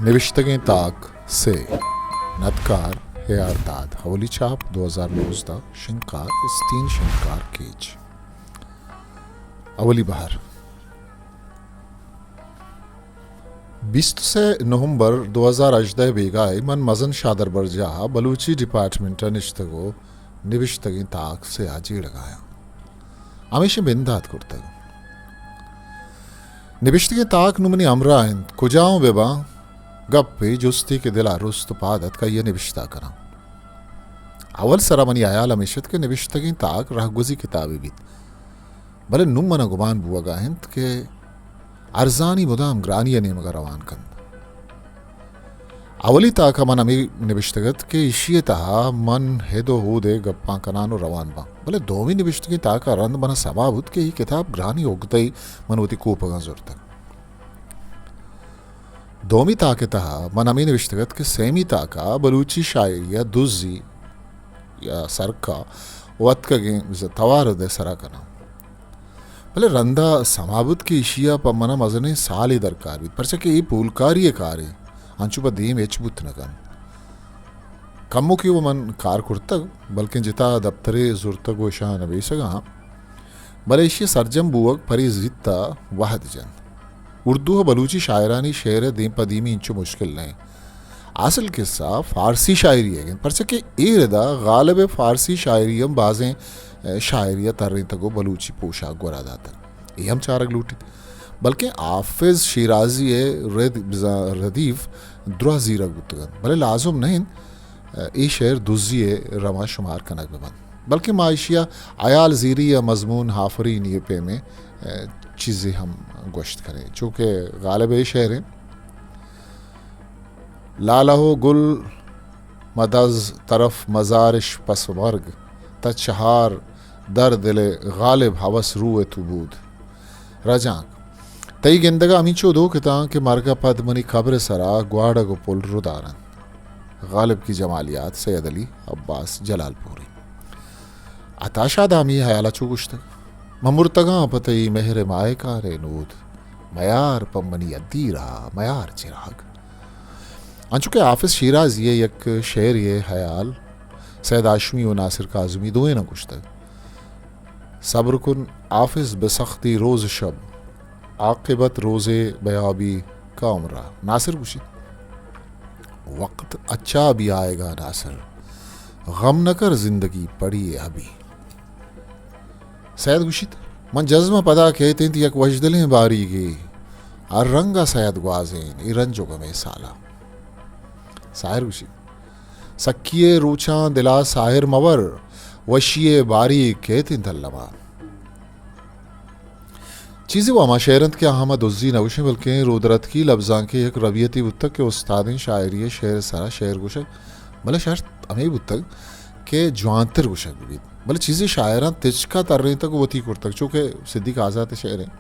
نبشتگیں تاک سے، ندکار ہیار داد، اولی چاپ دو ہزار نوزدہ، شنگکار استین شنگکار کیچ۔ اولی بہر۔ بیست و سے نومبر دو ہزار ہژدہ بیگاہ ء من مزن شادربرجاہ ء بلوچی ڈیپارٹمنٹ ء نشتگ ء نبشتگیں تاک سے ء جیڑگ ء آیاں۔ ہمیشیں بندات کرتگ۔ نبشتگیں تاک نوں منی ہمراہ انت، کجا اوں بہ باں، گپے جستے کہ دل ء رست و پاد اتک، آئی ء نبشتہ کناں۔ اول سرا منی ہیال ہمیش ات کہ نبشتگیں تاک رہگوزی کتابے بیت، بلے نوں من ء گمان بوگ ء انت کہ ارزانی مدام گرانی ء نیمگ ء روان کنت۔ اولی تاک ء من ہمے نبشتگ ات کہ ایشی ء تہا من ہد و ہود ء گپاں کنان و روان باں، بلے دومی نبشتگیں تاک ء رند من ء سما بوت کہ اے کتاب گرانی اگدہ ء من وتی کوپگاں زرتگ۔ دومی تاک ء تہا من ہمے نبشتگ ات کہ سیمی تاک ء بلوچی شاعری ء دزی یا سرکا و اتکگیں بزاں توارد ء سرا کناں۔ بلے رندا سما بوت کہ ایشی ء پہ من ء مزنیں سالے درکار بیت، پرچا کہ اے پولکاری ء کارے، انچو پہ دیم ہچ بوت نہ کنت۔ کموکے و من کار کرتگ، بلکیں جتا دپترے زرتگ و اشاں نبیسگ ء آں، بلے ایشی ء سرجم بوگ پرے زیت ء وہد جنت۔ اردو ء بلوچی شاعرانی شعر ء دیم پہ دیمی انچو مشکل نہ انت۔ اصل قصہ فارسی شاعری ء انت، پرچا کہ اے ردا غالب ء فارسی شاعری ہم بازیں، ء، شاعری ء ترینتگ و بلوچی پوشاک گورا داتگ۔ اے ہم چارگ لوٹیت۔ بلکیں حافظ شیرازی ء رد-، بزاں ردیف دراہ زیرگ بوتگ انت، بلے لازم نہ انت اے شعر دزی ء رواں شمار کنگ بہ بنت، بلکیں ما ایشی ء ہیال زیری ء مضمون آفرینی ء پیمیں، ء، چیزے ہم گوشت کنیں، چونکہ غالب ء اے شعر انت، لالہ و گل مدز طرف مزارش پس مرگ، تا چہار در دل غالب ہوس روئے تو بود۔ رجانک، تئی گندگ ء ہمینچو دو کتاں کہ مرگ ء پد منی قبر ء سرا گواڑگ و پل ردار انت۔ غالب کی جمالیات، سید علی عباس جلال پوری۔ عطا شاد ء ہمے ہیال ء چو گوشتگ، من مرتگاں پہ تئی مہر ء ماہکار ء نود، میار پہ منی ادی رہا میار چراگ۔ انچو کہ حافظ شیرازی ء یک شعرے ء ہیال سید ہاشمی و ناصر کاظمی دوئیناں گوشتگ۔ صبر کن حافظ به سختی روز شب، عاقبت روزے بیابی کام را۔ ناصر گوشیت، وقت اچھا بھی آئے گا ناصر، غم نہ کر زندگی پڑی ہے ابھی۔ سید گوشیت، من جزم پدا کہت انت یک وشدلیں باریگے، ہر رنگ ء سید گوازین اے رنج و غمے سالا۔ ساحر گوشیت، سکی ء روچاں دلا ساحر مور، وشی ء باریگ کیت انت الما۔ چیزے و ہما شعر انت کہ آہاں ما دزی نہ گوشیں، بلکیں رودرتکی لبزانکے یک ربیتی بوتگ کہ استادیں شاعری ء شعر ء سرا شعر گوشگ، بلے شرط ہمے بوتگ کہ جوانتر گوشگ بہ بیت۔ بلے چیزے شاعراں تچکا ترینتگ و وتی کرتگ، چو کہ صدیق آزات ء شعر انت،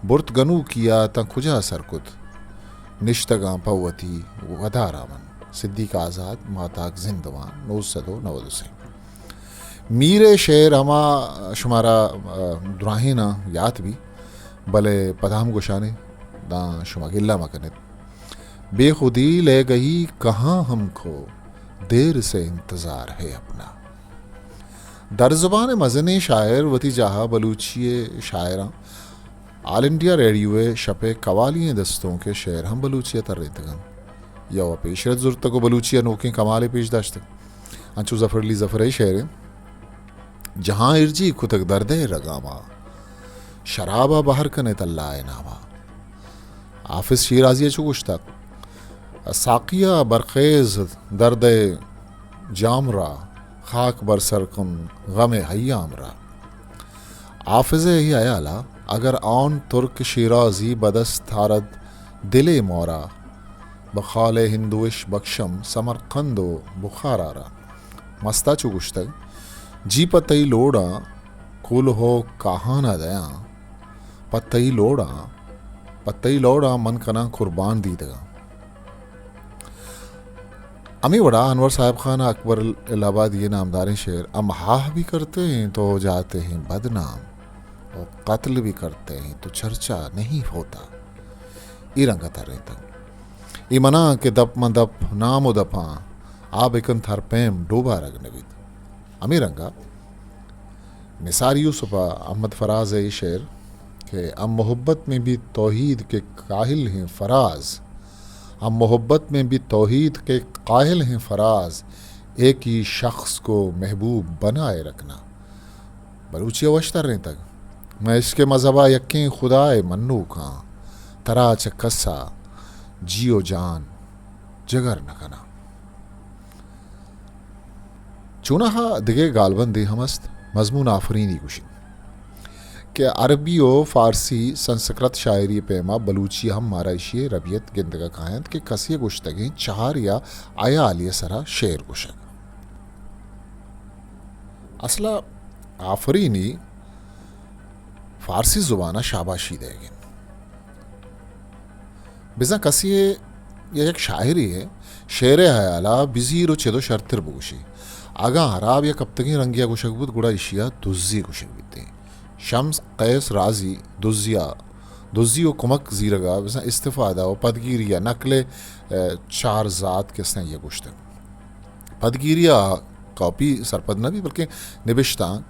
برت گنوکی ء تاں کجا سر کت، نشتگاں پہ وتی ودارا من۔ صدیق آزات، ماہتاک زندمان، نو سد و نود و سے۔ میر ء شعر ہما شمارا، آ، دراہیناں یات بی، بلے پدا ہم گوشانے، داں شما گلہ مہ کنیت۔ بے خودی لے گئی کہاں ہم کو، دیر سے انتظار ہے اپنا۔ در زبان ء مزنیں شاعر وتی جاہ ء بلوچی ء شاعراں آل انڈیا ریڈیو ء شپ ء قوالی ئیں دستونک ء شعر ہم بلوچی ء ترینتگ انت۔ یا و پیشرد زرتگ و بلوچی ء نوکیں کمالے پیش داشتگ۔ انچو ظفر علی ظفر ء شعر انت، جہاں ارجی کتگ درد ء رگاما، شراب ء بہر کنیت اللہ ء ناما۔ حافظ شیرازی ء چو گوشتگ، ساقیا برخیز درد ء جام را، خاک بر سر کن غم ء ایام را۔ حافظ ء اے ہیال ء اگر آن ترک شیرازی بدست آرد دل ء مورا، بخال ء ہندوش بکشم سمرقند و بخارا را۔ مستا چو گوشتگ، جی پہ تئی لوڑاں کلہ و کاہان ء دیاں، پہ تئی لوڑاں، پہ تئی لوڑاں من کناں قربان دیدگاں۔ ہمے وڑا انور صاحب خان ء اکبر الہ آبادی ء نامداریں شعر، ہم آہ بھی کرتے ہیں تو ہو جاتے ہیں بدنام، اور قتل بھی کرتے ہیں تو چرچا نہیں ہوتا، اے رنگ ء ترینتگ۔ اے مناں کہ دپ ماں دپ نام و دپاں، آ بکنت ہر پیم ڈوبارگ نہ بیت۔ ہمے رنگا نثار یوسف ء احمد فراز ء اے شعر کہ ہم محبت میں بھی توحید کے قائل ہیں فراز، ہم محبت میں بھی توحید کے قائل ہیں فراز، ایک ہی شخص کو محبوب بنائے رکھنا۔ بلوچی ء وش ترینتگ۔ من عشق مذہب ء یکیں خدا ء منوکاں، ترا چہ کس ء جی و جان جگر نہ کناں۔ چوناہا دگہ گالبندے ہم است، مضمون آفرینی گوشیت کہ عربی و فارسی سنسکرت شاعری پیما بلوچی ہم مارا ایشی ربیت گندگا کاینت کہ کسی گوشتگیں چہار یا ہیالی سرا شعر گوشگ۔ اصلا آفرینی فارسی زبان ء شاباشی دئیگ انت۔ بزاں کسی ء یا یک شاعرے ء شعر ء ہیال ء بزیر و چد و شرتر بگوشی۔ اگاں ہراب یا کپتگیں رنگے ء گوشگ بوت، گڑا ایشی ء دزی گوشگ بیت۔ شمس قیس رازی دزی ء، دزی و کمک زیرگ ء بزاں استفادہ و پدگیری ء نقل ء چار ذات کہ استیں یہ گوشتگ۔ پدگیری ء کاپی سرپد نہ بیت، بلکیں نبشتانک،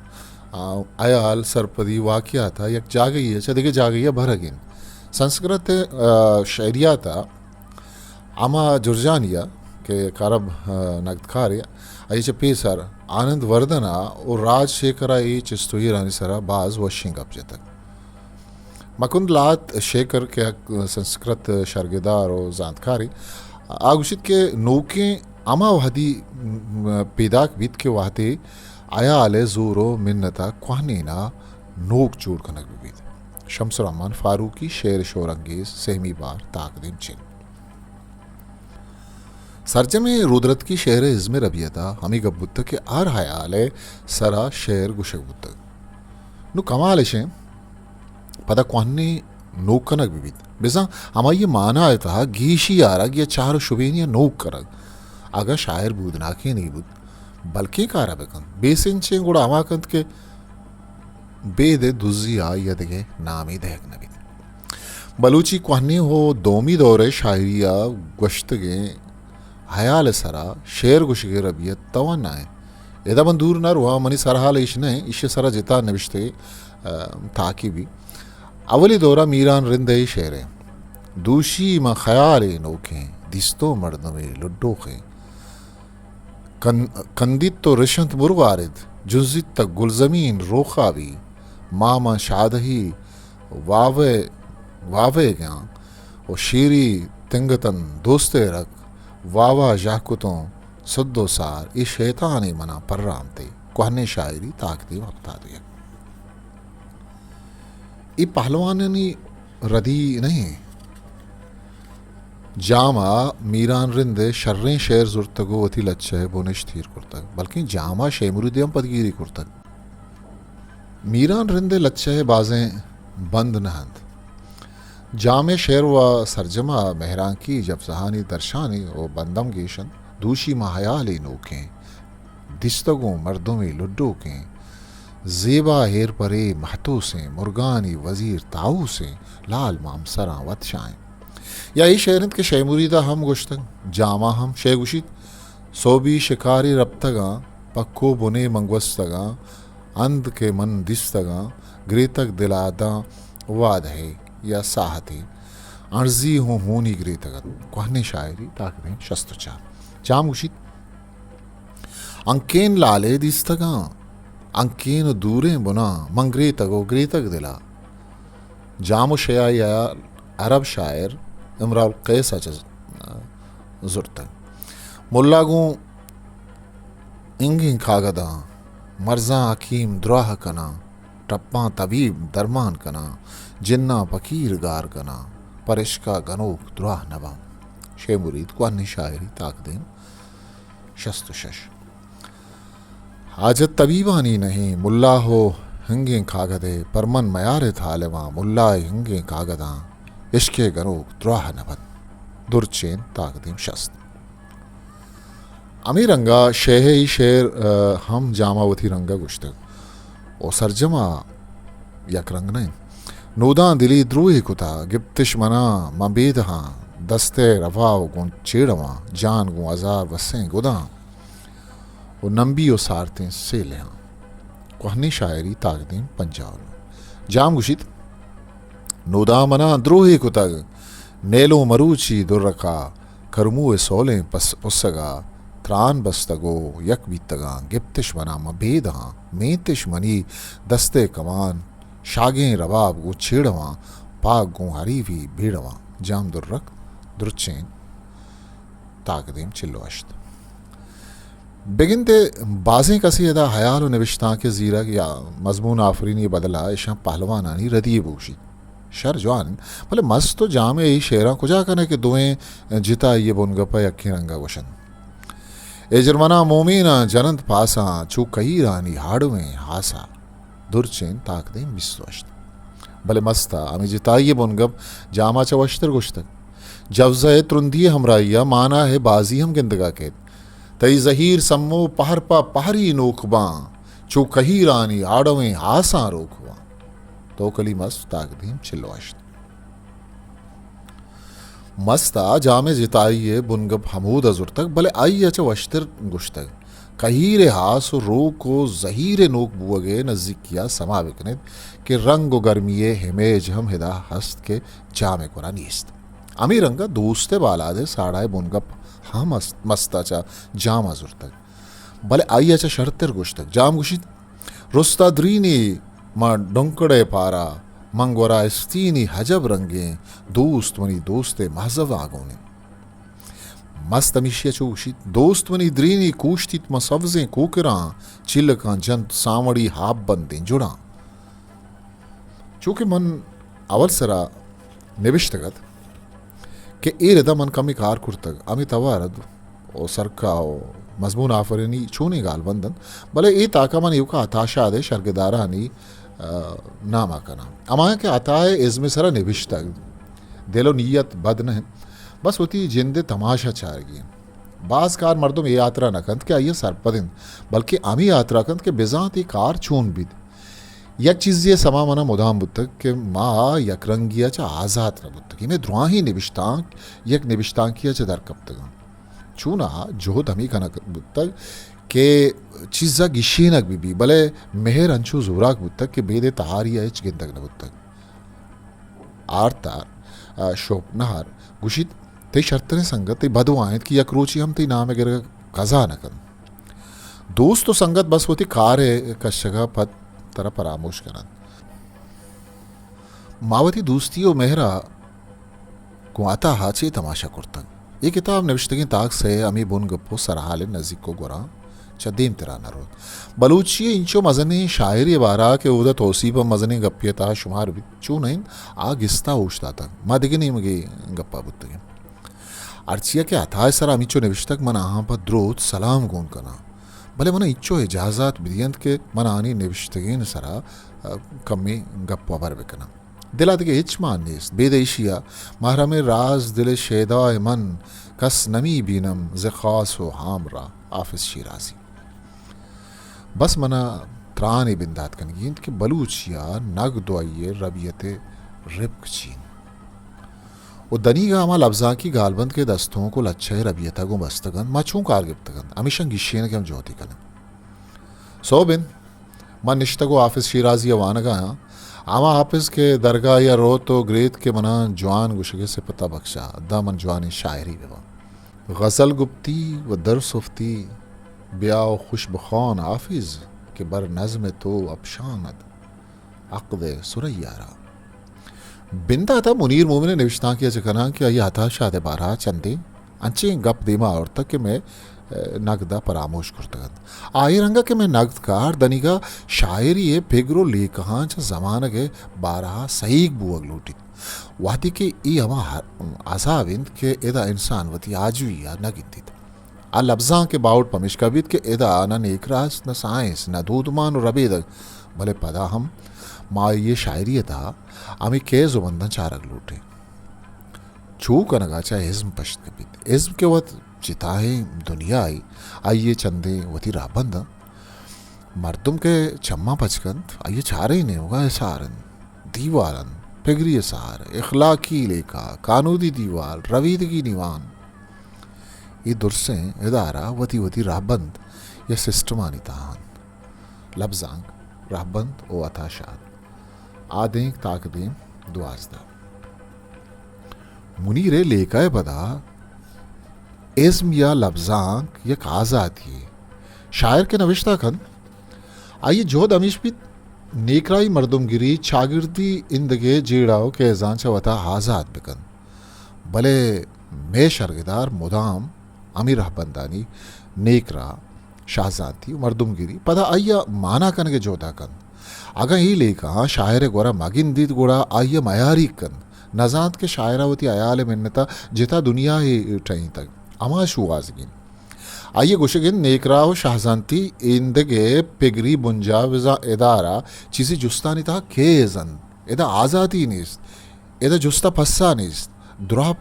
آ، ہیال، سرپدی، واقعات ء یک جاگہی ء چہ دگہ جاگہی ء برگ انت۔ سنسکرت ء، آ، شعریات ء ہما جرجانی ء کہ کارب، آ، نگدکارے، آئی چہ پیسر آنند وردن ء و راج شیکر ء اے چست و ایرانی سرا باز وشیں گپ جتگ۔ مکند لات شیکر کہ یک سنسکرت شرگدار و زانتکارے، آ گوشیت کہ نوکیں ہما وہدی، م، پیداک بیت کہ وہدے ہیال ء زور و منت ء کوہنین ء نوک جوڑ کنگ بہ بیت۔ شمس الرحمن فاروقی، شعر شورانگیز، سہمی بار، تاکدیم چین۔ سرجمیں رودرتکی شعر ء ازم ربیت ء ہمے گپ بوتگ کہ ہر ہیال ء سرا شعر گوشگ بوتگ۔ نوں کمال اش انت، پدا کوہنیں نوک کنگ بہ بیت۔ بزاں ہمائی ء مانا ء تہا گیشی آرگ یا چار و شبینی ء نوک کنگ۔ اگاں شاعر بودناکیں نہ بوت، بلکیں کار ء بہ کنت۔ بے سنچیں گڑا ہما کنت کہ بید ء دزی آئی ء دگہ نامے دئیگ نہ بیت۔ بلوچی کوہنیں و دومی دور ء شاعری ء گوشتگیں ہیال ء سرا شعر گوشگ ء ربیت توانا انت۔ ادا من دور نہ رواں، منی سرحال ایش نہ انت، ایشی ء سرا جتا نبشتگے، ء، تاکے بی۔ اولی دورا میران رند ء شعر انت۔ دوشی من خیالے نوکیں، دیستو مردمے لڈوخیں۔ کن-، کندیت و رشنت مروارد، جنزیت تک گلزمین روخابی، ماما شادہی واوے، واویگاں و شیری تنگتن دوستے رک، واوا ژاہ کتوں سد و سار، اے شیطانے منا پرانتے۔ کوہنیں شاعری، تاکدیم ہپتاد و یک۔ اے پہلوانانی ردی نہ انت۔ جام ء میران رند ء شریں شعر زرتگ و وتی لچہ ء بنشت ایر کرتگ، بلکیں جام ء شے مرید ء ہم پدگیری کرتگ۔ میران رند ء لچہ ء بازیں بند نہ انت۔ جام ء شعر و سرجم ء مہرانکی جپزہانی درشانی و بند ہم گیش انت۔ دوشی ما ہیالے نوکیں، دیستگوں مردمے لڈوکیں، زیبا ہیرپرے مہتوسیں، مرگانی وزیر تاؤسیں، لال مامسراں وت شائیں۔ یا اے شعر انت کہ شے مرید ء ہم گوشتگ، جام ء ہم شے گوشیت، سوبی شکاری رپتگاں، پکو بنے من گوستگاں، ہند کہ من دیستگاں، گریتگ دل ء داں وادہے یا ساہتے، انرزی ہوں ہونی گریتگ انت۔ کوہنیں شاعری، تاکدیم شست و چار۔ جام گوشیت، انکین لالے دیستگاں، انکین و دوریں بناں، من گریتگ و گریتگ دلا۔ جام و شیائی ء عرب شاعر امرؤ القیس ء چہ زرتگ۔ ملا گوں انگیں کاگداں، مرزاں حکیم دراہ کناں، ٹپاں طبیب درمان کناں، جناں پکیر گار کناں، پر عشقا گنوک دراہ نہ باں۔ شے مرید، کوہنیں شاعری، تاکدیم شست و شش۔ حاجت طبیبانی نہیں، ملا ہو ہنگیں کاگدے، پر من میارت حالواں، ملا ہنگیں کاگداں، عشق گنوک دراہ نہ بنت۔ درچین، تاکدیم شست۔ ہمے رنگا شے ء اے شعر، آ، ہم جام ء وتی رنگ ء گوشتگ و سرجم ء یک رنگ نہ انت۔ نوداں دلی دروہے کتا، گپتش منا، من بیدہاں، دست ءِ رباب گوں چیڑواں، جان گوں ہزار وسیں گداں، و نمبی و سارتیں سیلہاں۔ کوہنیں شاعری، تاکدیم پنجاہ و نو۔ جام گوشیت، نوداں منا دروہے کتگ، نیلوں مروچی درکا، کرمو ءِ سولیں پس-، پسگا، تران بستگ و یک بیتگاں، گپتش منا مہ بیدہاں، مینتش منی دست ءِ کمان، شاگیں رباب گوں چیڑواں، پاگ گوں حریفی بیڑواں۔ جام درک، درچین، تاکدیم چل و ہشت۔ بگندے بازیں کسے ادا ہیال و نبشتانک ءِ زیرگ یا مضمون آفرینی ءِ بدلا اشاں پہلوانانی ردی بوشیت۔ شر جوان انت، بلے مست و جام ءِ اے شعراں کجا کنئے کہ دوئیں جتائی ءِ بنگپ ءَ یکیں رنگ ءَ گوشنت۔ اے جرمنا مومیناں جننت پاساں، چو کہیرانی ہاڑویں ہاسا۔ درچین، تاکدیم بیست و ہشت۔ بلے مست ءَ ہمے جتائی ءِ بنگپ جام ءَ چہ وشتر گوشتگ۔ جوزہ ءِ ترندی ءِ ہمراہی ءَ مانا ءِ بازی ہم گندگ ءَ کیت۔ تئی زہیر سمو پہر پہ پہری نوک باں، چو کہیرانی آڑویں ہاساں روک باں۔ توکلی مست، تاکدیم چل و ہشت۔ مست ءَ جام ءِ جتائی ءِ بنگپ ہمود ءَ زرتگ، بلے آئی ءَ چہ وشتر گوشتگ۔ کہیر ءِ ہاس و روک و زہیر ءِ نوک بوگ ءِ نزیکی ءَ سما بکن ات کہ رنگ و گرمی ءِ ہمیج ہم ادا ہست کہ جام ءِ گورا نیست۔ ہمے رنگ ءَ دوست ءِ بالاد ءِ ساڑا ءِ بنگپ ہم است، مست ءَ چہ جام ءَ زرتگ، بلے آئی ءَ چہ شرتر گوشتگ۔ جام گوشیت، رستا درینی ما ڈنکڑ ءِ پارا، من گورا استینی حجب رنگیں، دوست منی دوست ءِ مہزب آگونیں۔ مست ہمیشی ءَ چو گوشیت، دوست منی درینی کوشتیت ما سبزیں کوکراں، چلکاں جنت سانوڑی ہاپ بندیں جڑاں۔ چونکہ من اول سرا نبشتگ ات کہ اے ردا من کمی کار کرتگ، ہمے توار ات و سرکا و مضمون آفرینی چونیں گال بند انت، بلے اے تاکا من ایوکا عطا شاد ءِ شرگدارانی، آ، نام ءَ کناں۔ ہمایاں کہ عطا ءِ ازم ءِ سرا نبشتگ، دل و نیت بد نہ انت، بس وتی جند ءِ تماشا چارگی انت۔ باز کار مردم اے ہاترا نہ کنت کہ آئی ءَ سرپد انت، بلکہ ہمے ہاترا کنت کہ بزانت اے کار چون بیت۔ یک چیزے ءِ سما منا مدام بوتگ کہ ما یک رنگی ءَ چہ آزات نہ بوتگیں۔ مئے دراہیں نبشتانک یک نبشتانکے ءَ چہ در کپتگ انت۔ چوناہا جہد ہمے کنگ بوتگ کہ چیز ءَ گیشینگ بہ بی، بلے مہر انچو زوراک بوتگ کہ بید ءِ تہاری ءَ ہچ گندگ نہ بوتگ۔ آرتر، آ، شوپنہر گوشیت، تئی شرتریں سنگت تئی بدواہ انت کہ یک روچے ہم تئی نام ءِ گرگ ءَ کزا نہ کنت۔ دوست و سنگت بس وتی کار ءِ کشگ ءَ پد ترا پراموش کن انت۔ ما وتی دوستی و مہر ءَ گوں عطا ءَ چے تماشا کرتگ؟ اے کتاب نبشتگیں تاک سئے ہمے بن گپ و سرحال ءِ نزیک و گوراں چہ دیمترا نہ روت۔ بلوچی ءِ انچو مزنیں شاعرے ءِ بارہ ءَ کہ اودا توسیپ ءَ مزنیں گپے ءِ تہا شمار بیت، چو نہ انت آ گستا اوشتاتگ، ما دگہ نیمگے گپا بوتگیں۔ ہرچیا کہ عطا ءِ سرا ہمینچو نبشتگ، من آہاں پہ دروت سلام گون کناں، بلے منا انچو اجازات بدینت کہ من آہانی نبشتگین سرا، ء، کمے گپ و ہبر بکناں۔ دل ء دگہ ہچ مان نیست۔ بید ایشی ء محرم راز دل شیدا من، کس نمی بینم ز خاص و ہامراہ۔ حافظ شیرازی۔ بس منا ترانے بندات کنگی انت کہ بلوچی ء نگد و آئی ء ربیت ء رپک چی انت؟ و دنیگا ہما لبزانکی گالبند کہ دستونک و لچہ ء ربیت ء گوں بستگ انت، ما چون کار گپتگ انت؟ ہمیشاں گیشینگ ء ہم جہدی کنیں۔ سہب انت، من نشتگ و حافظ شیرازی ء وانگ ء آں۔ ہما حافظ کہ درگاہے ء روت و گریت کہ منا جوان گوشگ ء سپت ء بکشا، داں من جوانیں شاعرے بہ باں۔ غزل گپتی و درسفتی، بیا و خوش بخوان حافظ، کہ بر نظم تو افشاند عقد ثریا را۔ بندات ء منیر مومن ء نبشتانکے ء چہ کناں کہ آئی ء عطا شاد ء بارہ ء چندیں انچیں گپ دیما آورتگ کہ مئے، ء، نگد ء پراموش کرتگ انت۔ آئی رنگ ء کہ مئے نگدکار دنیگا شاعری ء پگر و لیکہاں چہ زمانگ ء بارہ ء سہیگ بوگ لوٹیت، وہدے کہ اے ہما ہ-، عذاب انت کہ ادا انسان وتی آجوئی ء نہ گندیت۔ آ لبزانک ء باہوٹ پمیشکا بیت کہ ادا نہ نیک راست، نہ سائنس، نہ دودمان و ربیدگ، بلے پدا ہم ما آئی ء شاعری ء تہا ہمے کیز و بنداں چارگ لوٹیں۔ چو کنگا چہ ازم پشت کپیت۔ ازم کہ وت جتاہیں دنیائے، آئی ء چندیں وتی رہبند انت۔ مردم کہ چماں پچ کنت، آئی ء چاریں نیمگاں حصار انت، دیوال انت، پگری سار، اخلاقی لیکہ، قانودی دیوال، رویدگی نیوان، اے درسیں ادارہ وتی وتی رہبند یا سسٹمانی تہا انت۔ لبزانک، رہبند و عطا شاد۔ آدینک تاکدیم دوازدہ۔ منیر ءِ لیکہ ءِ پدا ازم یا لبزانک یک آزاتی یے۔ شاعر کہ نوشتہ کنت، آئی ءِ جہد ہمیش بیت، نیکراہی، مردمگری، چاگردی، ایندگہ جیڑہ و کیزاں چہ وتا آزات بکنت۔ بلے مئے شرگدار مدام ہمے رہبندانی، نیکراہ، شاہزانتی و مردمگری، پدا آئی ءَ مانا کنگ ءِ جہد ءَ کنت۔ اگاں اے لیکہاں شاعر ءِ گورا مہ گندیت، گڑا آئی ءَ میاریگ کنت۔ نزانت کہ شاعر ءَ وتی ہیال ءِ منت ءَ جتا دنیا ءَ ٹہینتگ، ہما شوہازگی انت۔ آئی ءِ گوشگ انت، نیکراہ و شاہزانتی ایندگہ پگری بنجاہ بزاں ادارہ چیزے جستانی تہا کیز انت۔ ادا آزاتی نیست، ادا جست ءُ پسہ نیست۔ دراہ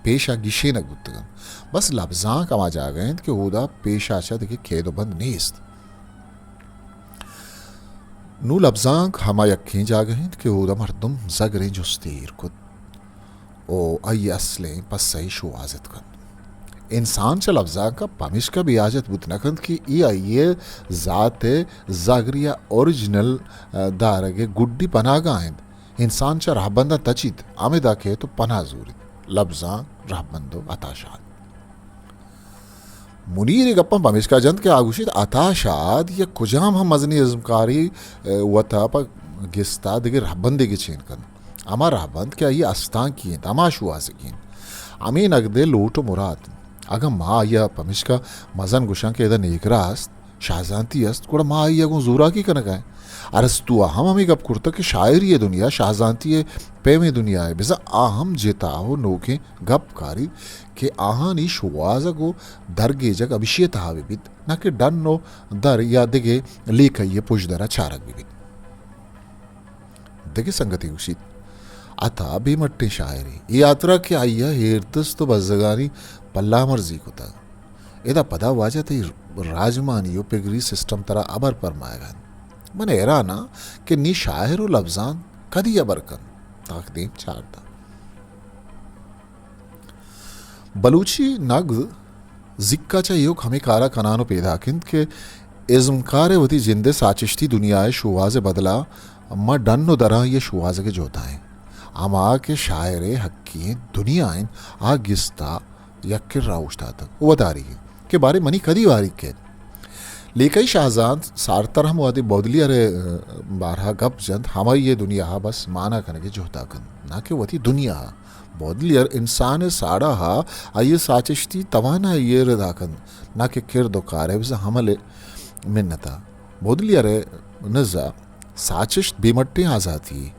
پیش ءَ گیشینگ بوتگ انت۔ بس لبزانک ہما جاگہ انت کہ اودا پیش ءَ چہ دگہ کید و بند نیست۔ نوں لبزانک ہما یکیں جاگہ انت کہ اودا مردم زگریں جستے ایر کت و آئی ءِ اصلیں پسہ ءِ شوہاز اتک کنت۔ انسان چہ لبزانک ءَ پمیشکا بے حاجت بوت نہ کنت کہ اے آئی ءِ ذات ءِ زگر یا اوریجنل، ءَ، دارگ ءِ گڈی پناہگاہ انت۔ انسان چہ رہبنداں تچیت، ہمدا کیت و پناہ زوریت۔ لبزانک، رہبند و عطا شاد۔ منیر اے گپاں پمیشکا جنت کہ آ گوشیت، عطا شاد یک کجام ہم مزنیں ازمکارے، ءَ، وتا پہ گستا دگہ رہبندے گچین کنت۔ ہما رہبند کہ آئی ءِ استانکی انت، ہما شوہازگی انت۔ ہمے نگد ءِ لوٹ و مراد انت۔ اگاں ما آئی ءَ پمیشکا مزن گوشاں کہ ادا نیکراہ است، شاہزانتی است، گڑا ما آئی ءَ گوں زوراکی کنگ ءَ ایں۔ ارسطو ءَ ہم ہمے گپ کرتگ کہ شاعری ءِ دنیا شاہزانتی ءِ پیمیں دنیا ءِ، بزاں آ ہم جتا و نوکیں گپ کاریت کہ آہانی شوہازگ و درگیجگ ہمیشی ءِ تہا بہ بیت، نہ کہ ڈن و در یا دگہ لیکہی ءِ پژدر ءَ چارگ بہ بیت۔ دگہ سنگتے گوشیت، عطا بے مٹیں شاعرے، اے ہاترا کہ آئی ءَ ایردست و بزگانی پلامرزی کتگ۔ ادا پدا واجہ تئی راجمانی و پگری سسٹم ترا ہبر پرمائگ ءَ انت۔ من حیران آں کہ نی شاعر و لبزانک کدی ہبر کنت۔ تاکدیم چاردہ۔ بلوچی نگد زیکا چہ ایوک ہمے کارا کنان و پیداک انت کہ ازمکار ءِ وتی جند ءِ ساچشتی دنیا ءِ شوہاز ءِ بدلا ما ڈن و دراں آئی ءِ شوہازگ ءِ جہد ءَ ایں۔ ہما کہ شاعر ءِ حقی ایں دنیا انت، آ گستا یک کرا اوشتاتگ و وداریگ انت کہ باریں منی کدی واریگ کیت۔ لیکہی شاہزانت سارتر ہم وہدے بودلیئر ءِ، ءَ، بارہا گپ جنت، ہمائی ءِ دنیا ءَ بس مانا کنگ ءِ جہد ءَ کنت، نہ کہ وتی دنیا ءَ۔ بودلیئر انسان ءِ ساڑا ءَ آئی ءِ ساچشتی توانائی ءِ ردا کنت، نہ کہ کرد و کار ءِ بزاں عمل ءِ منت ءَ۔ بودلیئر ءِ نزا ساچشت بے مٹیں آزاتی یے۔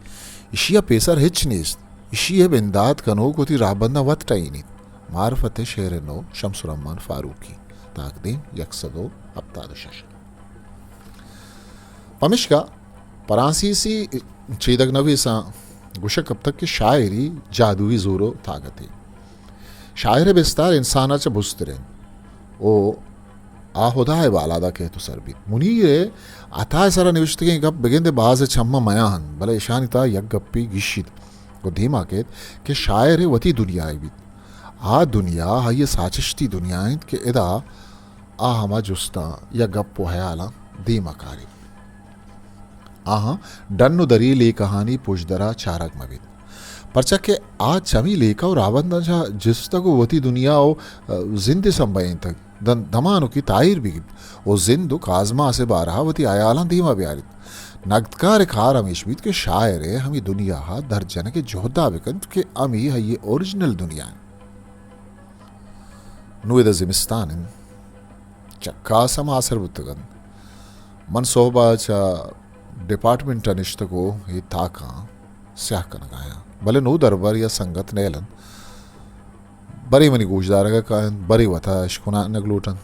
ایشی ءَ پیسر ہچ نیست۔ ایشی ءِ بندات کنوک وتی راہبنداں وت ٹہینیت۔ معرفت ءِ شعر نو، شمس الرحمن فاروقی، تاکدیم یک سد و ہپتاد و شش۔ پمشکا فرانسیسی چیدگ نویساں گوشگ کپتگ کہ شاعری جادوئی زور و طاقتے۔ شاعر ءِ بستار انسان ءَ چہ بزتر انت و آ ہدا ءِ بالاد ءَ کیت و سر بیت۔ منیر ءِ عطا ءِ سرا نوشتگیں گپ بگندے باز چماں میاں انت، بلے اشانی تہا یک گپے گیشیت و دیما کیت کہ شاعر ءِ وتی دنیائے بیت۔ آ دنیا آئی ءِ ساچشتی دنیا انت کہ ادا آ ہما جستاں یا گپ و ہیالاں دیما کاریت۔ آہاں ڈن و دری لیکہانی پژدرا چارگ مہ بیت، پرچا کہ آ چمی لیکہ و راہبنداں چہ جستگ و وتی دنیا و، ء، زندے سمبہینتگ، دن دمانکی تاہیر بہ بیت و زند و کازماس ء بارہا وتی ہیالاں دیما بیاریت۔ نگدکار ء کار ہمیش بیت کہ شاعر ء ہمے دنیا ء در جنگ ء جہدا بکنت کہ ہمے آئی ء اوریجنل دنیا انت۔ نوں ادا زمستان انت۔ چکاس ہم آسر بوتگ انت۔ من سہب ء چہ ڈیپارٹمنٹ ء نشتگ و اے تاکاں سیاہ کنگ ء آیاں، بلے نودربر یا سنگت نیل انت۔ برے منی گوشدارگ ء کاینت، برے وت ء اشکنانگ لوٹ انت۔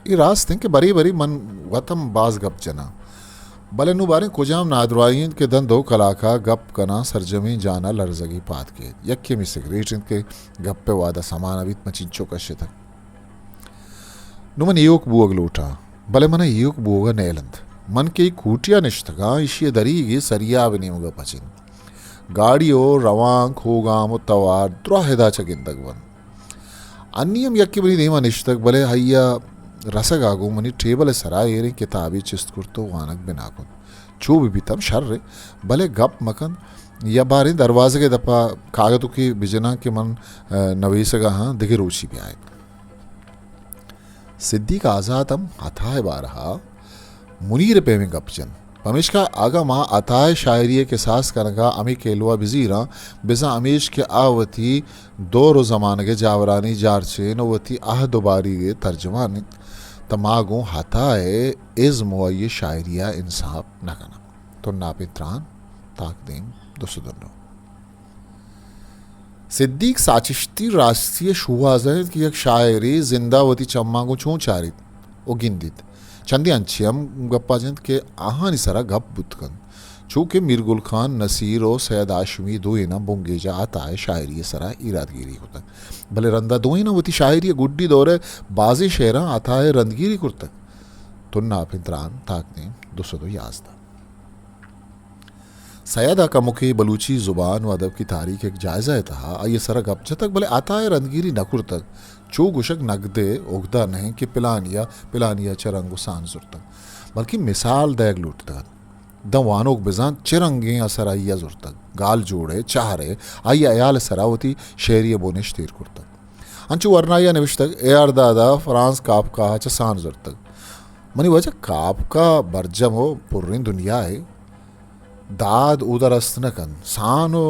اے راست انت کہ برے برے من وت ہم باز گپ جناں، بلے نوں باریں کجام نادراہی انت کہ داں دو کلاک ء گپ کناں، سرجمیں جان ء لرزگے پاد کیت۔ یکے ہمے سگریٹ انت کہ گپ ء وہد ء سما نہ بیت، من چنچو کشتگ۔ نوں من ایوک بوگ لوٹاں، بلے من ء ایوک بوگ ء نیل انت۔ من کہ اے کوٹی ء نشتگاں، ایشی ء دریگے سریاب ء نیمگ ء پچ انت۔ گاڑی و روانک، ہوگام و توار دراہ ادا چہ گندگ بنت۔ انی ہم یکے منی دیما نشتگ، بلے آئی ء رسگ ء گوں منی ٹیبل ء سرا ایریں کتابے چست کرت و وانگ بنا کت۔ چو بہ بیت ہم شر ء، بلے گپ مکن یا باریں دروازگ ء دپا کاگدوکے بجناں کہ من، ء، نویسگ ء آں، دگہ روچی بیائیت۔ صدیق آزات ہم عطا ء بارہ ء منیر ء پیمیں گپ جنت۔ پمیشکا اگاں ما عطا ء شاعری ء کساس کنگ ء ہمے کیلو ء بزیراں، بزاں ہمیش کہ آ وتی دور و زمانگ ء جاورانی جارچین و وتی عہد و باریگ ء ترجمان انت، تہ ما گوں عطا ء ازم و آئی ء شاعری ء انساپ نہ کناں۔ تناپیں تران، تاکدیم، دو سد و نو۔ صدیق ساچشتی راستی ء شوہاز انت کہ یک شاعرے زندہ وتی چماں گوں چون چاریت و گندیت۔ چندے انچیں ہم گپا جنت کہ آہانی سرا گپ بوت کنت، چو کہ میر گل خان نصیر و سید ہاشمی دوئیناں بنگیجا عطا ء شاعری ء سرا ایرادگیری کتگ، بلے رندا دوئیناں وتی شاعری ء گڈی دور ء بازیں شعراں عطا ء رندگیری کرتگ۔ تناپیں تران، تاکدیم، دو سد و یازدہ۔ سید ء کمکے بلوچی زبان و ادب کی تاریخ یک جائزہ ء تہا آئی ء سرا گپ جتگ، بلے عطا ء رندگیری نہ کرتگ۔ چو گوشگ نگد ء اگدہ نہ انت کہ پلانی ء پلانی ء چہ رنگ و سان زرتگ، بلکیں مثال دئیگ لوٹتگ انت۔ داں وانوک بزانت چہ رنگیں اثر آئی ء زرتگ۔ گال جوڑ ء چہر ء آئی ء ہیال ء سرا وتی شعری ء بنشت ایر کرتگ۔ انچو ورنائی ء نوشتگ، اے آر داد ء فرانز کافکا ء چہ سان زرتگ۔ منی واجہ، کافکا برجم و پریں دنیائے، داد اودا رست نہ کنت۔ سان و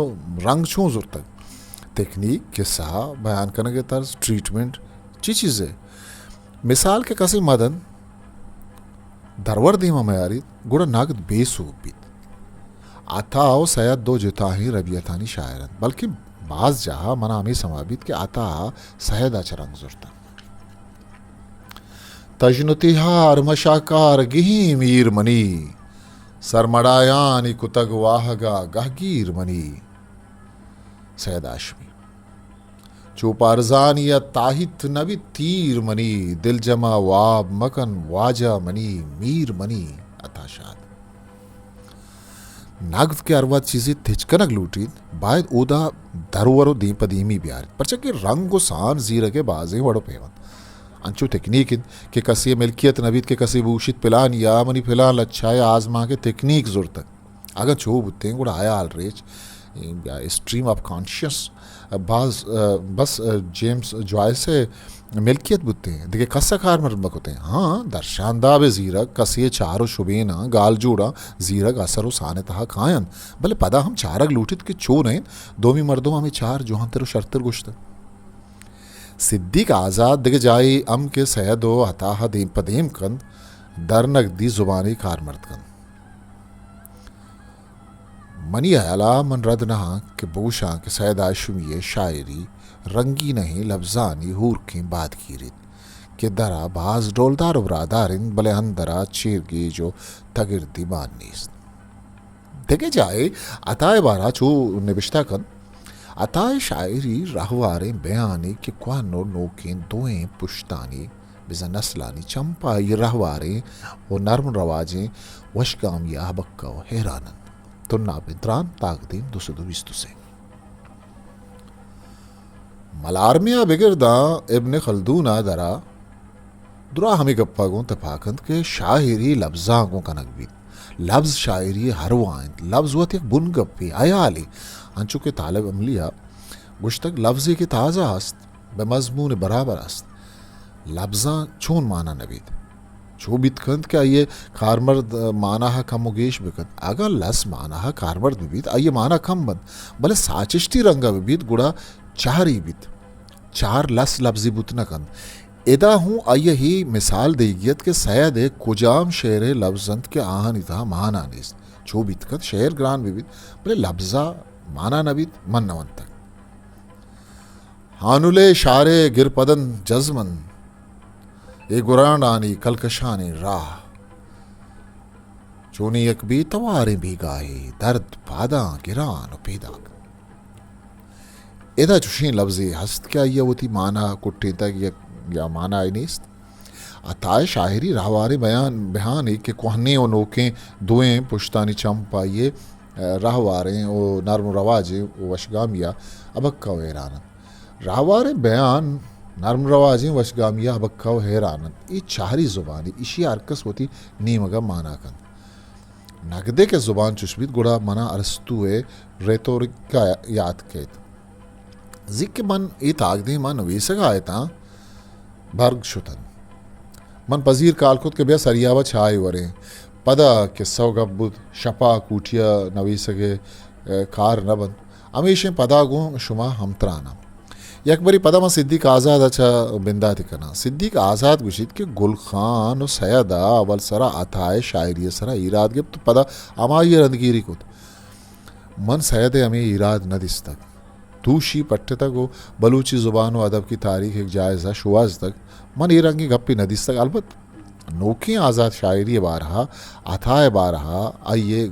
رنگ چون زرتگ؟ تکنیک، قصہ، بیان کنگ ء طرز، ٹریٹمنٹ، چی چیزے؟ مثال کہ کسے مدن درور دیما میاریت، گڑا نگد بے سوب بیت۔ عطا و سید دو جتاہیں ربیتانی شاعر انت، بلکیں باز جاہا منا ہمے سما بیت کہ عطا سید ء چہ رنگ زرتگ۔ تژن و تیہار مشاکار گہیں میر منی، سرمڑایانی کتگ واہگا گہگیر منی۔ سید ہاشمی۔ چو پہ ارزانی ء تاہیت نہ بیت تیر منی، دلجم ء واب مکن واجہ منی، میر منی۔ عطا شاد۔ نگد کہ ہر وہد چیزے تچ کنگ لوٹیت، باید اودا درور و دیم پہ دیمی بیاریت، پرچا کہ رنگ و سان زیرگ ء بازیں وڑ و پیم انت۔ انچو تکنیک انت کہ کسے ء ملکیت نہ بیت کہ کسے بگوشیت پلانی ء منی پلان لچہ ء آزمانک ء تکنیک زرتگ۔ اگاں چو بوتیں گڑا ہیال ریچ یا اسٹریم آف کانشس باز، بس جیمز جوائس ء ملکیت بوتیں، دگہ کس ء کارمرد مہ کتیں۔ ہاں، درشانداب ء زیرگ، کسے ء چار و شبیناں، گال جوڑاں زیرگ اثر و سان ء تہا کاینت، بلے پدا ہم چارگ لوٹیت کہ چو نہ انت، دومی مردم ہمے چار جوانتر و شرتر گوشتگ۔ صدیق آزاد دگہ جاہے ہم کہ سید و عطا ء دیم پہ دیم کنت، در نگدی زبانی کارمرد کنت۔ منی ہیالا من رد نہ آں کہ بگوشاں کہ سید ہاشمی ء شاعری رنگینہیں لبزانی ہورکیں بادگیریت کہ درا باز ڈولدار و براہدار انت، بلے اندرا چیرگیج و تگردی مان نیست۔ دگہ جاہے عطا ء بارا چو نبشتہ کنت، عطا ء شاعری رہواریں بیانے کہ کوہن و نوکیں دوئیں پشتانی بزاں نسلانی چم پہ آئی ء رہواریں و نرم رواجیں وشگامی ء ہبکہ و حیران انت۔ تناپیں تران، تاکدیم، دو سد و بیست و سے۔ ملارمے ء بگر داں ابن خلدون ء درا درا ہمے گپ ء گوں تپاک انت کہ شاعری لبزاں گوں کنگ بیت۔ لبز شاعری ء ہرواہ انت۔ لبز وت یک بنگپے، ہیالے۔ انچو کہ طالب عملی ء گوشتگ، لبزے کہ تازہ است، بہ مضمون برابر است۔ لبزاں چون مانا نہ بیت؟ چو بیت کنت کہ آئی ء کارمرد مانا ء کم و گیش بہ کنت۔ اگاں لس مانا ء کارمرد بہ بیت، آئی ء مانا کم بنت، بلے ساچشتی رنگ ء بہ بیت، گڑا چہری بیت۔ چہر لس لبزی بوت نہ کنت۔ ادا ہوں آئی ء اے مثال دیگی ات کہ سید ء کجام شعر ء لبز انت کہ آہانی تہا مانا نیست۔ چو بیت کنت شعر گران بہ بیت، بلے لبز ء مانا نہ بیت، من نہ ونتگ۔ ہانل ء شار ء گرپدن جزمن، اے گرانڈانی کلکشانیں راہ۔ چونیں یک بے تواریں بیگاہے، درد پاداں گران و پیداک۔ ادا چشیں لبزے ہست کہ آئی ء وتی مانا کٹینتگ یا، یا مانا ئے نیست۔ عطا ء شاعری راہواریں بیان، بہانے کہ کوہنیں و نوکیں دوئیں پشتانی چم پہ آئی ء راہواریں و نرم رواجیں و وشگامی ء ابکہ و حیران انت۔ راہواریں بیان، نرم رواجیں وشگامی ء ابکہ و حیران انت۔ اے چاری زبانے، ایشی ء ہر کس وتی نیمگ ء مانا کنت۔ نگدے کہ زبان چش بیت، گڑا منا ارسطو ء ریتورک ء یات کیت۔ زی کہ من اے تاکدیم ء نویسگ ء اتاں، برگ شتن۔ من پذیر کال کت کہ بیا سریاب ء چاہے وریں۔ پدا کسہ و گپ بوت، شپ ء کوٹی ء نویسگ ء کار نہ بنت۔ ہمیشیں پدا گوں شما ہمتراناں۔ یک برے پدا من صدیق آزاد ء چہ بندات کناں۔ صدیق آزاد گوشیت کہ گل خان و سید ء اول سرا عطا ء شاعری ء سرا ایراد گپت، پدا ہمائی ء رندگیری کت۔ من سید ء ہمے ایراد نہ دیستگ۔ دوشی پٹتگ و بلوچی زبان و ادب کی تاریخ ایک جائزہ شوہازتگ۔ من اے رنگیں گپے نہ دیستگ۔ البت نوکیں آزاد شاعری ء بارہا، عطا ء بارہا آئی ء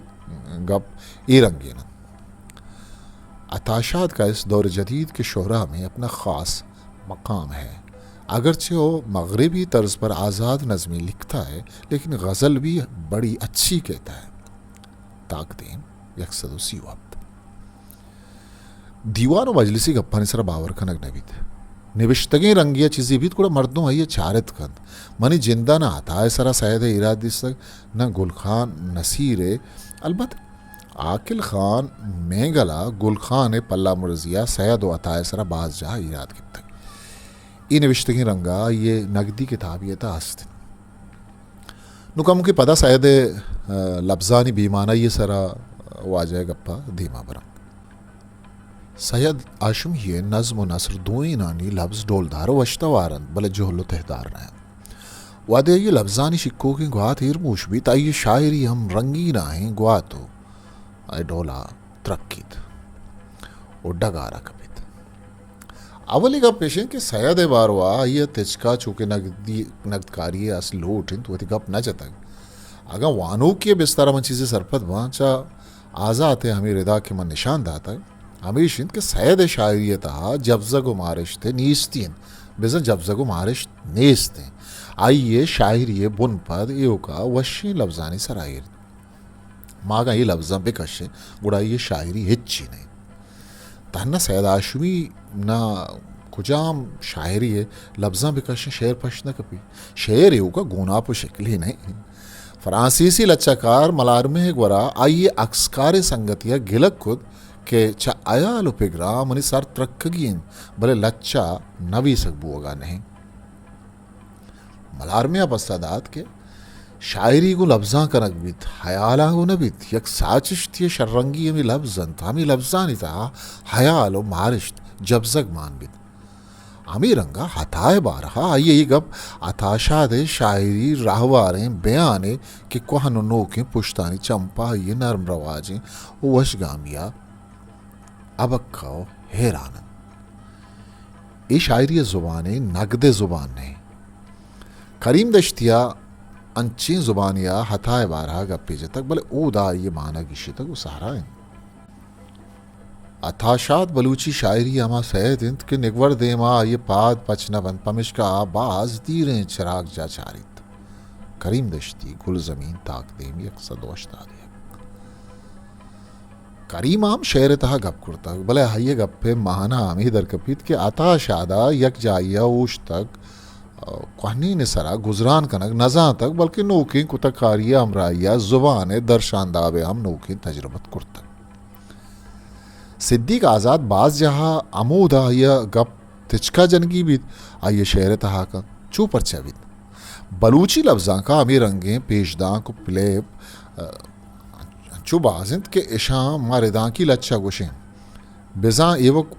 گپ اے رنگین انت۔ عطا شاد کا اس دور جدید کے شعراء میں اپنا خاص مقام ہے۔ اگرچہ وہ مغربی طرز پر آزاد نظمیں لکھتا ہے، لیکن غزل بھی بڑی اچھی کہتا ہے۔ تاکدیم یک سد و سی و ہپت۔ دیوان و مجلسی گپانی سرا باور کنگ نہ بیت۔ نبشتگیں رنگی ء چیزے بیت، گڑا مردم آئی ء چارت کنت۔ منی جند ء نہ عطا ء سرا سید ء ایراد دیستگ، نہ گل خان نصیر ء۔ البت عاقل خان مینگل ء گل خان ء پلہ مرزی ء سید و عطا ء سرا باز جاہ ایراد گپتگ۔ اے نبشتگیں رنگ ء آئی ء نگدی کتابے ء تہ است انت۔ نوں کمکے پدا سید ء، ء، لبزانی بے مانائی ء سرا واجہ ء گپ ء دیما براں۔ سید ہاشمی ء نظم و نثر دوئینانی لبز ڈولدار و وشتوار انت، بلے جہل و تہدار نہ انت۔ وہدے آئی ء لبزانی شکوکیں گوات ایرموش بیت، آئی ء شاعری ہم رنگیناہیں گوات و اے ڈولا ترکیت و ڈگارا کپیت۔ اولی گپ ایش انت کہ سید ء باروا آئی ء تچکا چونکہ نگدی، نگدکاری ء اصل لوٹ انت، وتی گپ نہ جتگ۔ اگاں وانوکی ء بستار ء من چیزے سرپد باں، چہ آزات ء ہمے ردا کہ من نشان داتگ، ہمیش انت کہ سید ء شاعری ء تہا جبزگ و مارشت ء نیستی انت، بزاں جبزگ و مارشت نیست انت۔ آئی ء شاعری ء بن پد ایوکا وشیں لبزانی سرا ایر۔ ما اگاں اے لبزاں بکشیں، گڑا اے شاعری ہچی نہ انت۔ تہنا سید ہاشمی نا کجام شاعری ء لبزاں بکشیں، شعر پشت نہ کپی۔ شعر ایوکا گوناپ و شکلے نہ انت۔ فرانسیسی لچہ کار ملارمے ء گورا آئی ء عکسکاریں سنگتے ء گلگ کت کہ چہ ہیال و پگراں منی سر ترکگی انت، بلے لچہ نویسگ بوگا نہ انت۔ ملارمے ء پسہ دات کہ شاعری گوں لبزاں کنگ بیت، ہیالاں گوں نہ بیت۔ یک ساچشتی ء شررنگی ہمے لبز انت، ہمے لبزانی تہا ہیال و مارشت جبزگ مان بیت۔ ہمے رنگ ء عطا ء بارہ ء آئی ء اے گپ عطا شاد ء شاعری راہواریں بیانے کہ کوہن و نوکیں پشتانی چمپا آئی ء نرم رواجیں و وشگامی ء ابکہ و حیران انت۔ اے شاعری ء زبان ء نگد ء زبان نہ انت۔ کریم دشتی ء انچیں زبانے ء عطا ء بارہ ء گپے جتگ، بلے اودا آئی ء مانا گیشتگ و سہرا انت۔ عطا شاد بلوچی شاعری ء ہما سید انت کہ نگور دیما آئی ء پاد پچ نہ بنت، پمیشکا آ باز دیریں چراگ جاہ چاریت۔ کریم دشتی، گلزمین، تاکدیم، یک سد و ہشتاد و یک۔ کریم ء ہم شعر ء تہا گپ کرتگ، بلے آئی ء گپ ء مانا ہمے در کپیت کہ عطا شاد ء یک جاہی ء اوشتگ، ء کوہنین ء سرا گزران کنگ نہ زانتگ، بلکیں نوکیں کتہ کاری ء ہمراہی ء زبان ء درشانداب ء ہم نوکیں تجربت کرتگ۔ صدیق آزاد باز جاہ ء ہمودا آئی ء گپ تچکا جنگی بیت، آئی ء شعر ء تہا کنت۔ چو پرچا بیت؟ بلوچی لبزانک ء ہمے رنگیں پیشدانک و پلیپ، ء، انچو باز انت کہ اشاں ما ردانکی لچہ گوشیں۔ بزاں ایوک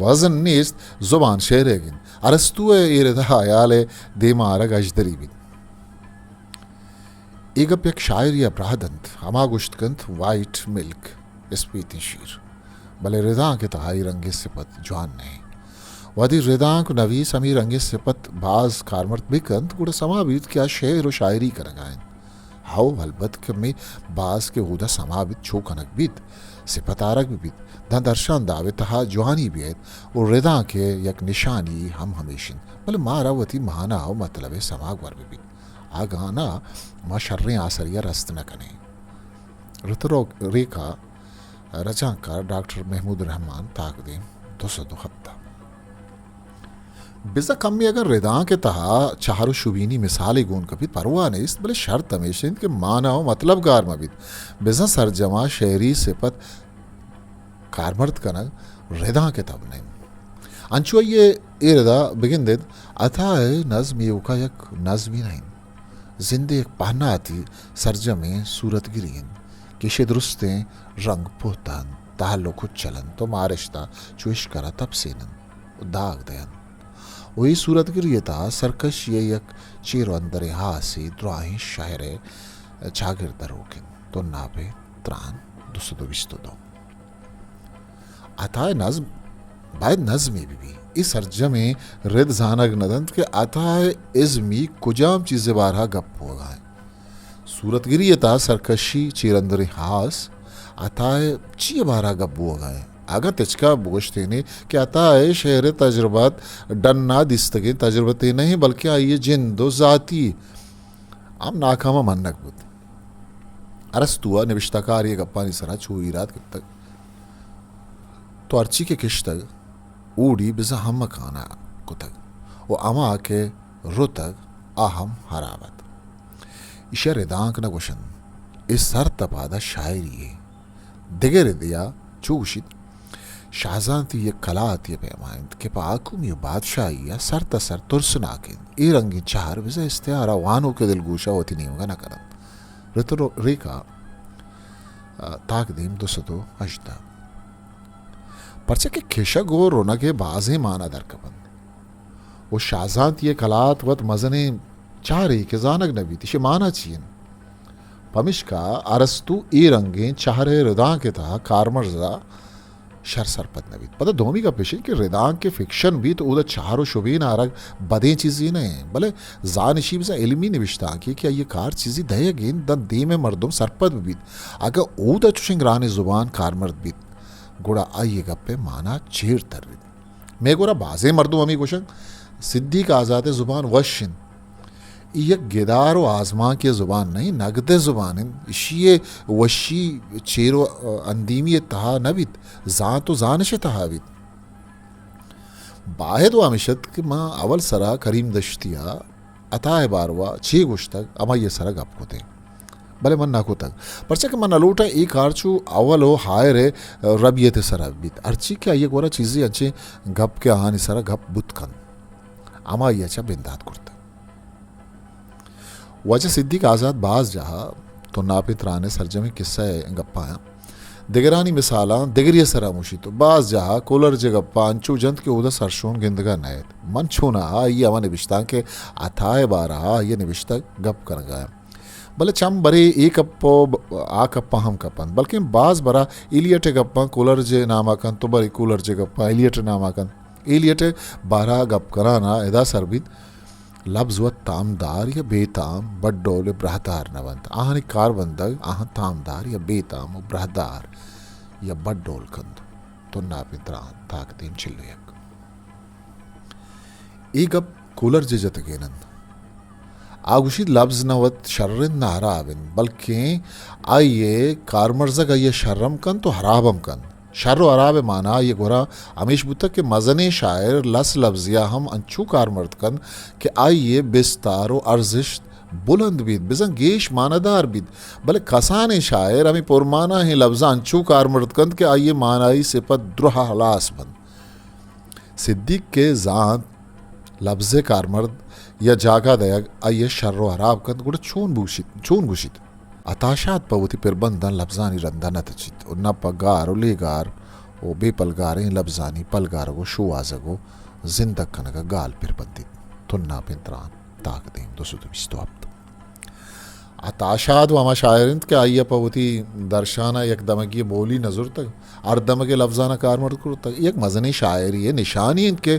وزن نیست، زبان شعرے گند۔ ارسطو ء اے ردا ہیال ء دیما آرگ اژدری بیت۔ اے گپ یک شاعرے ء براہ دنت، ہما گوشت کنت، وائٹ ملک، اسپیتیں شیر۔ بلے ردانک ء تہا اے رنگیں سپت جوان نہ انت۔ وہدے ردانک نویس ہمے رنگیں سپت باز کارمرد بہ کنت، گڑا سما بیت کہ آ شعر و شاعری کنگا انت۔ ہئو، البت کہ مئے باز کہ اودا سما بیت، چو کنگ بیت، سپت آرگ بہ بیت، داں درشان داب ء تہا جوانی بیت و ردانک ء یک نشانی ہم ہمیش انت، بلے مارا وتی مانا و مطلب ء سما گور بہ بیت۔ اگاں نا، ما شریں آسرے ء رست نہ کنیں۔ رتروک ریکا رجانکار ڈاکٹر محمود رحمان، تاکدیم دو سد و ہپتاد۔ بزاں کمے اگاں ردانک ءِ تہا چہر و شبینی مثالے گون کپیت، پرواہ نیست، بلے شرط ہمیش انت کہ مانا و مطلب گار مہ بیت۔ بزاں سرجما شعری صفت کارمرد کنگ ردانک ءِ تب نہ انت۔ انچو آئی ءِ اے ردا بگندیت، عطا ءِ نظم ایوکا یک نظمی نہ انت۔ زند ءِ یک پہناتی سرجمیں صورتگری انت کہ ایشی درستیں رنگ پہتہ انت، تہلک و چلنت و مارشت ءَ چو اشکر ءَ تپسیننت و داگ دئینت۔ و اے صورتگری ءِ تہا سرکشی ءِ یک چیر و اندریں ہاسے دراہیں شاعر ءِ چاگرد ءَ روک انت۔ تناپ ءِ تران دو سد و بیست و دو۔ عطا ءِ نظم باید نظمے بہ بیت۔ اے سرجمیں رد زانگ نہ دنت کہ عطا ءِ ازمی کجام چیز ءِ بارہ ءَ گپ بوگ ءَ انت۔ صورتگری ءِ تہا سرکشی، چیراندریں ہاس، عطا ءِ چی ءِ بارہ ءَ گپ بوگ ءَ انت؟ اگاں تچکا بگوشتینے کہ عطا ءِ شعر ءِ تجربت ڈن ءَ دیستگیں تجربتے نہ انت، بلکیں آئی ءِ جند و ذاتی ہم ناکام ءَ منگ بوت۔ ارسطو ءَ نبشتہ کارے ءِ گپانی سرا چو ایراد گپتگ، تو ہرچی کہ کشتگ، اوڑی بزاں ہمکان ءَ کتگ و ہما کہ رتگ، آ ہم ہراب ات۔ ایشی ءَ ردانک نہ گوشنت، اے سر تپاد ءَ شاعری یے۔ دگہ ردے ءَ چو گوشیت، شاہزانتی یک کلاتے ءِ پیما انت کہ پہ حاکمی و بادشاہی ءَ سر تا سر ترسناک انت۔ اے رنگیں چہر بزاں استعارہ وانوک ءِ دلگوش ءَ وتی نیمگ ءَ نہ کننت۔ رتر ریکا، آ، تاکدیم دو سد و ہژدہ۔ پرچا کہ کشگ و رنگ ءِ بازیں مانا در کپنت و شاہزانتی ءِ کلات وت مزنیں چہرے کہ زانگ نہ بیت، ایشی مانا چی انت؟ پمشکا ارسطو اے رنگیں چہر ءِ ردانک ءِ تہا کارمرز ءَ شر سرپد نہ بیت۔ پدا دومی گپ ایش انت کہ ردانک کہ فکشن بیت، اودا چہر و شبین آرگ بدیں چیزے نہ انت، بلے زانشی بزاں علمی نبشتانکے کہ آئی ءِ کار چیزے دئیگ انت، داں دیم ءِ مردم سرپد بہ بیت۔ اگاں اودا چوشیں گرانیں زبان کارمرد بیت، گڑا آئی ءِ گپ ءِ مانا چیر تر بیت۔ مئے گورا بازیں مردم ہمے گوشنت، صدیق آزاد ءِ زبان وش انت۔ اے یک گدار و آزمانکے ءِ زبان نہ انت، نگد ءِ زبان انت۔ ایشی ءِ وشی چیر و اندیمی ءِ تہا نہ بیت، زانت و زانش ءِ تہا بیت۔ باید و ہمیش ات کہ ما اول سرا کریم دشتی ءَ عطا ءِ باروا چے گوشتگ، ہمائی ءِ سرا گپ کتیں۔ بلے من نہ کتگ، پرچا کہ من نہ لوٹاں اے کار چو اول و ہائر ءِ ربیت ءِ سرا بیت، ہرچی کہ آئی ءِ گورا چیزے انچیں گپ کہ آہانی سرا گپ بوت کنت، ہمائی ءَ چہ بندات کرتگ۔ واجہ صدیق آزاد باز جاہ ءَ تناپیں تران ءِ سرجمیں کسہ ءِ گپاں دگرانی مثالاں دگری ءِ سرا موشیت و باز جاہ ءَ کولرج ءِ گپاں انچو جنت کہ اودا سرشون گندگ ءَ نئیت۔ من چوناہا آئی ءِ ہما نبشتانک ءِ عطا ءِ بارہ ءَ آئی ءِ نبشتگ گپ کنگ ءَ آں۔ بلے چم برے اے کپ و ب-، آ کپاں ہم کپنت، بلکیں باز برا ایلیٹ ءِ گپاں کولرج ءِ نام ءَ کنت و برے کولرج ءِ گپاں ایلیٹ ءِ نام ءَ کنت۔ ایلیٹ ءِ بارہ ءَ گپ کنان ءَ ادا سر بیت، لبز وت تامدار یا بے تام، بڈول ءُ براہدار نہ بنت۔ آہانی کاربندگ آہاں تامدار یا بے تام ءُ براہدار یا بڈول کنت۔ تناپیں تران، تاکدیم چل ءُ یک۔ اے گپ کولرج ءِ جتگین انت۔ آ گوشیت، لبز نہ وت شر انت نہ ہراب انت، بلکیں آئی ءِ کارمرزگ آئی ءَ شر ہم کنت ءُ ہراب ہم کنت۔ شر ءُ ہراب ءِ مانا آئی ءِ گورا ہمیش بوتگ کہ مزنیں شاعر لس لبزے ءَ ہم انچو کارمرد کنت کہ آئی ءِ بستار ءُ ارزشت بلند بیت، بزاں گیش مانادار بیت، بلے کسانیں شاعر ہمے پرمانائیں لبزاں انچو کارمرد کنت کہ آئی ءِ مانائی سپت دراہ ہلاس بنت۔ صدیق کہ زانت لبز ءِ کارمرد یا جاگہ دئیگ آئی ءِ شر ءُ ہراب کنت، گڑا چون بوشیت، چون گوشیت؟ عطا شاد پہ وتی پربنداں لبزانی رندا نہ تچیت ءُ نہ پہ گار ءُ لیگار ءُ بے پلگاریں لبزانی پلگارگ ءُ شوہازگ ءُ زندگ کنگ ءَ گال پر بندیت۔ تناپیں تران، تاکدیم، دو سد ءُ بیست ءُ ہپت۔ عطا شاد وَ ہما شاعر انت کہ آئی ءَ پہ وتی درشان ءَ یک دمگی بولی نہ زرتگ، ہر دمگے لبزان ءَ کارمرد کرتگ۔ یک مزنیں شاعری ءِ نشانی انت کہ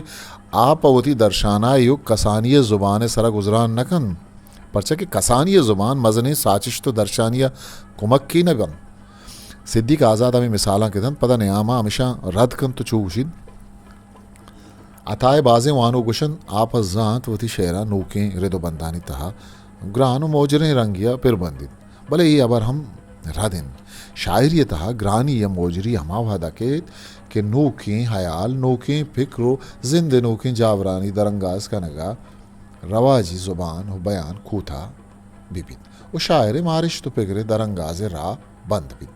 آ پہ وتی درشان ءَ ایوک کسانی ءِ زبان ءِ سرا گزران نہ کنت، پرچا کہ کسانی ءِ زبان مزنیں ساچشت ءُ درشانی ءَ کمکی نہ بنت۔ صدیق آزاد ہمے مثالاں کہ دنت، پدا نیام ءَ ہمیشاں رد کنت ءُ چو گوشیت، عطا ءِ بازیں وانوک گوشنت، آ پہ زانت وتی شعراں نوکیں رد ءُ بندانی تہا گران ءُ موجریں رنگے ءَ پر بندیت، بلے اے ہبر ہم رد انت۔ شاعری ءِ تہا گرانی یا موجری ہما وہدا کیت کہ نوکیں ہیال، نوکیں پکر و زند ءِ نوکیں جاورانی درانگاز کنگا رواجی زبان و بیان کوتاہ بہ بیت و شاعر ءِ مارشت و پگر ءِ درانگاز ءِ راہ بند بیت۔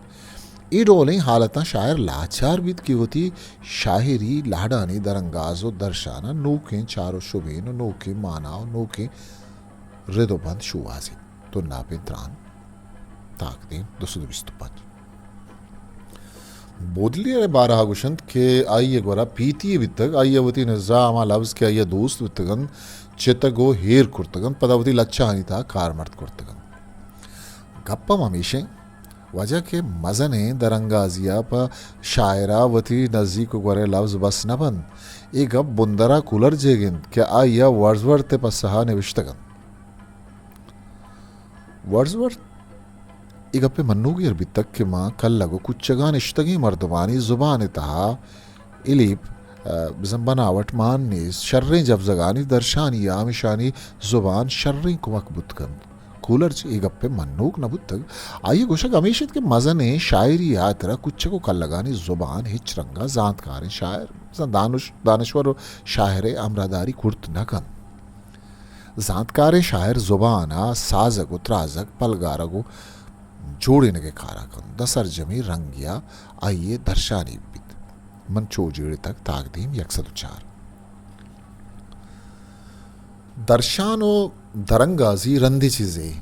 اے ڈولیں حالتاں شاعر لاچار بیت کہ وتی شاعری لہڑانی درانگاز و درشاناں نوکیں چار و شبین و نوکیں مانا و نوکیں رد و بند شوہازیت۔ تناپیں تران، تاکدیم، دو سد و بیست و پنچ۔ بودلیئر ءِ بارہ ءَ گوشنت کہ آئی ءِ گورا پیتی یے بیتگ، آئی ءَ وتی نزا ہما لبز کہ آئی ءَ دوست بیتگ انت، چتگ و ہیر کرتگ انت، پدا وتی لچہانی تہا کارمرد کرتگ انت۔ گپ ہم ہمیش انت، واجہ، کہ مزنیں درانگازی ءَ پہ شاعر ءَ وتی نزیک و گورے لبز بس نہ بنت۔ اے گپ بندر ءَ کولرج ئیگ انت کہ آئی ءَ ورڈزورتھ ءِ پسہ ءَ نبشتگ انت۔ ورڈزورتھ اے گپ ءِ منوگیر بیتگ کہ ماں کلگ و کوچگاں نشتگیں مردمانی زبان ءِ تہا الیپ، ءَ، بزاں بناوٹ مان نیست، شریں جبزگانی درشانی ءَ ہمیشانی زبان شریں کمک بوت کنت۔ کولرج اے گپ ءِ منوک نہ بوتگ۔ آئی ءِ گوشگ ہمیش انت کہ مزنیں شاعری ءِ ہاترا کوچگ و کلگانی زبان ہچ رنگ ءَ زانتکاریں شاعر، بزاں دانش-، دانشور و شاعر ءِ ہمراہداری کرت نہ کنت۔ زانتکاریں شاعر زبان ءَ سازگ و ترازگ، پلگارگ و جوڑینگ ءِ کار ءَ کنت، داں سرجمیں رنگے ءَ آئی ءِ درشانی بیت۔ من چو جیڑتگ، تاکدیم یک سد و چار۔ درشان و درانگازی رندی چیزے۔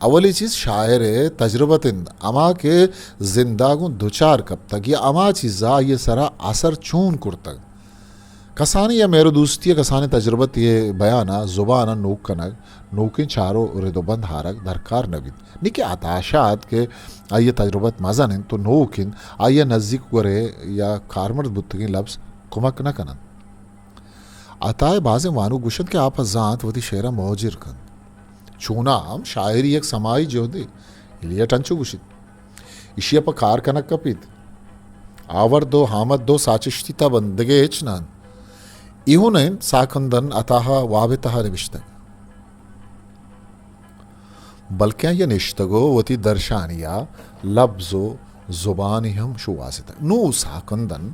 اولی چیز شاعر ءِ تجربت انت، ہما کہ زند ءَ گوں دچار کپتگ یا ہما چیز ءَ آئی ءِ سرا اثر چون کرتگ۔ کسانی یا مہر و دوستی ءِ کسانیں تجربت ءِ بیان ءَ زبان ءَ نوک کنگ، نوکیں چار و رد و بند ہارگ درکار نہ بیت۔ نی کہ عطا شاد کہ آئی ءِ تجربت مزن انت و نوک انت، آئی ءَ نزیک گورے یا کارمرد بوتگیں لبز کمک نہ کن انت۔ عطا ءِ بازیں وانوک گوش انت کہ آ پہ زانت وتی شعر ءَ موجر کنت۔ چوناہا ہم شاعری یک سمائی جہدے، الیٹ انچو گوشیت۔ ایشی ءَ پہ کار کنگ کپیت۔ آورد و آمد دو ساچشتی تب انت، دگہ ہچ نہ انت۔ ایہون ءَ ساکندن عطا ءَ واب ءِ تہا نبشتگ، بلکیں آئی ءَ نشتگ و وتی درشانی ءَ لبز و زبانی ہم شوہازتگ۔ نوں ساکندن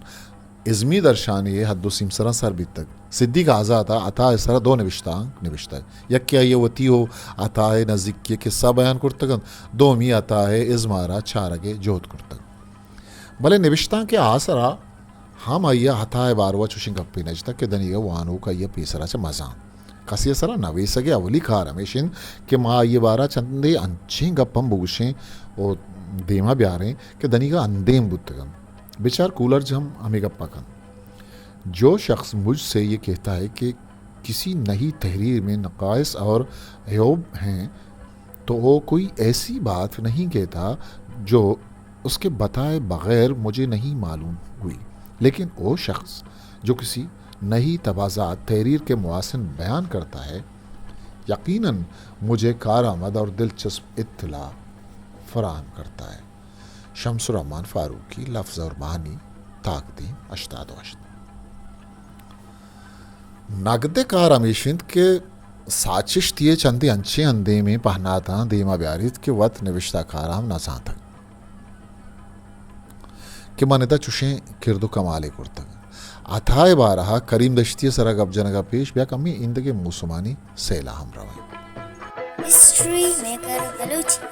ازمی درشانی ءِ حد و سیمسراں سر بیتگ۔ صدیق آزات ءَ عطا ءِ سرا دو نبشتانک نبشتگ۔ یکے آئی ءَ وتی و عطا ءِ نزیکی ءِ قصہ بیان کرتگ انت، دومی عطا ءِ ازم ءَ را چارگ ءِ جہد کرتگ۔ بلے نبشتانک ءِ آسرا ہم آئی ءَ عطا ءِ باروا چوشیں گپے نہ جتگ کہ دنیگہ وانوک آئی ءَ پیسرا چہ مزانت۔ کسے ءِ سرا نویسگ ءِ اولی کار ہمیش انت کہ ما آئی ءِ بارا چندے انچیں گپ ہم بگوشیں و دیما بیاریں کہ دنیگہ اندیم بوتگ انت۔ بچار کولرج ہم ہمے گپ ءَ کنت۔ جو شخص مجھ سے یہ کہتا ہے کہ کسی نئی تحریر میں نقائص اور عیوب ہیں، تو وہ کوئی ایسی بات نہیں کہتا جو اس کے بتائے بغیر مجھے نہیں معلوم ہوئی، لیکن وہ شخص جو کسی نئی تبازات تحریر کے محاسن بیان کرتا ہے، یقیناً مجھے کارآمد اور دلچسپ اطلاع فراہم کرتا ہے۔ شمس الرحمن فاروقی، لفظ اور معنی، تاکدیم، ہشتاد و ہشت۔ نگد ءِ کار ہمیش انت کہ ساچشتی ءِ چندے انچیں اندیمیں پہناتاں دیما بیاریت کہ وت نبشتہ کاراں ہم نہ زانتگ کہ من ادا چوشیں کرد و کمالے کرتگ۔ عطا ءِ بارہ ءَ کریم دشتی ءِ سرا گپ جنگ ءَ پیش بیا کمے ایندگہ موسمانی سیل ءَ ہم رویں۔ History maker Balochi.